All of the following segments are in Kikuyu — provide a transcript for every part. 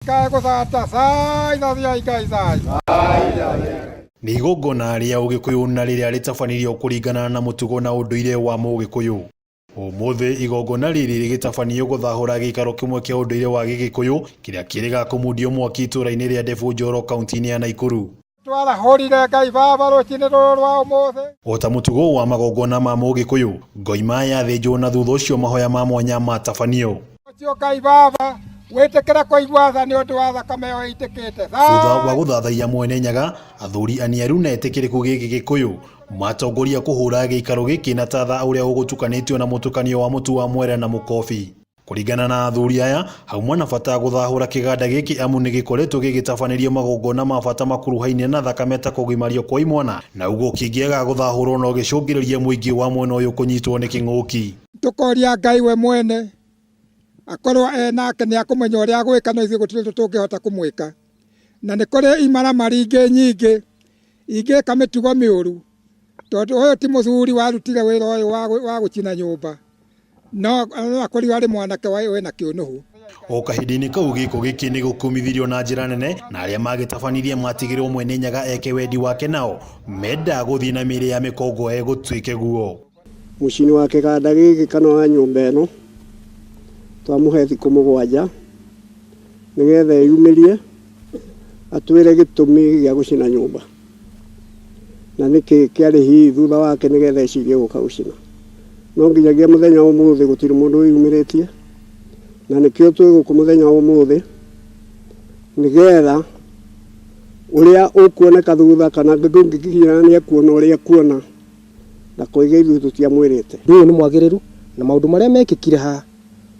Matikae gũthata. Cai thathiai Ngai cai. Nĩ igongona rĩa Ũgĩkũyũ na rĩrĩa rĩtabanirio kũringana na mũtugo na ũndũire wa Mũgĩkũyũ. Ũmũthĩ igongona rĩrĩ rĩgĩtabanio gũthahũra gĩikaro kĩmwe kĩa ũndũire wa Gĩgĩkũyũ kĩrĩa kĩrĩga kũmundio mwaki itũũra-inĩ rĩa Ndebu Njoro kaunti-inĩ ya Naikuru. Twarahũrire Ngai baba rũcinĩ rũrũ rwa ũmũthĩ. O ta mũtugo wa magongona ma Mũgĩkũyũ, ngoima yathĩnjwo na thutha ũcio mahoya ma mwanya matabanio. Ũcio Ngai baba wĩtĩkĩre kũigua tha nĩ ũndũ wa thakame ĩyo ĩitĩkĩte. Thutha wa gũthathaiya Mwene Nyaga, athuri aniaru na etĩkĩrĩku gĩgĩkũyũ matongoria kũhũra gĩikaro gĩkĩ na tatha ũrĩa ũgũtukanĩtio na mũtukanio wa mũtu wa mwere na mũkobi. Kũringana na athuri aya, hauma na bata gũthahũra kĩganda gĩkĩ amu nĩ gĩkoretwo gĩgĩtabanĩrio magongona ma bata makuruhaine na thakame ta kũgimario kwa imwana, na ũguo kĩngĩaga gũthahũrwo no gĩcũngĩrĩrie mũingĩ wa mwena ũyũ kũnyitwo nĩ kĩng'ũki. Tũkoria Ngai we mwene akorwo e nake nĩ akũmenya ũrĩa agwĩka, no ithuĩ gũtirĩ ũndũ tũngĩhota kũmwĩka. Na nĩ kũrĩ imaramari ingĩ nyingĩ ingĩka mĩtugo mĩũru, tondũ ũyũ ti mũthuri warutire wĩra ũyũ wa gũcina nyũmba, no akorirwo arĩ mwanake wĩna kĩũnũhu. O kahinda-inĩ kau gĩko gĩkĩ nĩ gũkũmithirio na njĩra nene na arĩa magĩtabanirie matigĩrwo Mwene Nyaga eke wendi wake nao menda gũthiĩ na mĩrĩ ya mĩkongoe gũtuĩke guo. Mũcini wa kĩganda gĩkĩ kana wa nyũmba ĩno twamũhe thikũ 7 nĩgetha eyumĩrie atwĩre gĩtũmi gĩa gũcina nyũmba na nĩkĩ kĩarĩ hihi thutha wake nĩgetha ecirie gũka gũcina. No nginyagia mũthenya wa ũmũthĩ gũtirĩ mũndũ wĩyumĩrĩtie, na nĩkĩo twĩ gũkũ mũthenya wa ũmũthĩ nĩgetha ũrĩa ũkuoneka thutha kana ndũngĩkinyĩra nĩ ekuona ũrĩa ekuona na koiga ithuĩ tũtiamwĩrĩte. Ũndũ ũyũ nĩ mwagĩrĩru na maũndũ marĩa mekĩkire haha,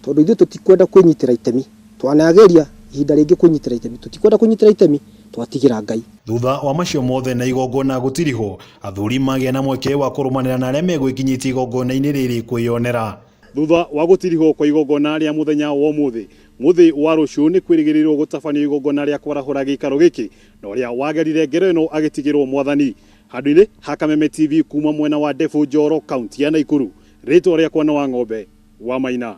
tondũ ithuĩ tũtikwenda kwĩnyitĩra itemi, twanageria ihinda rĩngĩ kwĩnyitĩra itemi, tũtikwenda kwĩnyitĩra itemi, twatigĩra Ngai. Thutha wa macio mothe na igongona gũtirihwo, athuri magĩa na mweke wa kũrũmanĩra na arĩa megwĩkinyĩtie igongona-inĩ rĩrĩ kwĩyonera. Thutha wa gũtirihwo kwa igongona rĩa mũthenya wa ũmũthĩ, mũthĩ wa rũciũ nĩ kwĩrĩgĩrĩirwo gũtabanio igongona rĩa kwarahũra gĩikaro gĩkĩ, na ũrĩa wagerire ngero ĩno agĩtigĩrwo mwathani. Handũ-inĩ ha Kameme TV kuma mwena wa Ndebu Njoro, kaunti ya Naikuru, rĩtwa rĩakwa nĩ Wang'ombe wa Maina.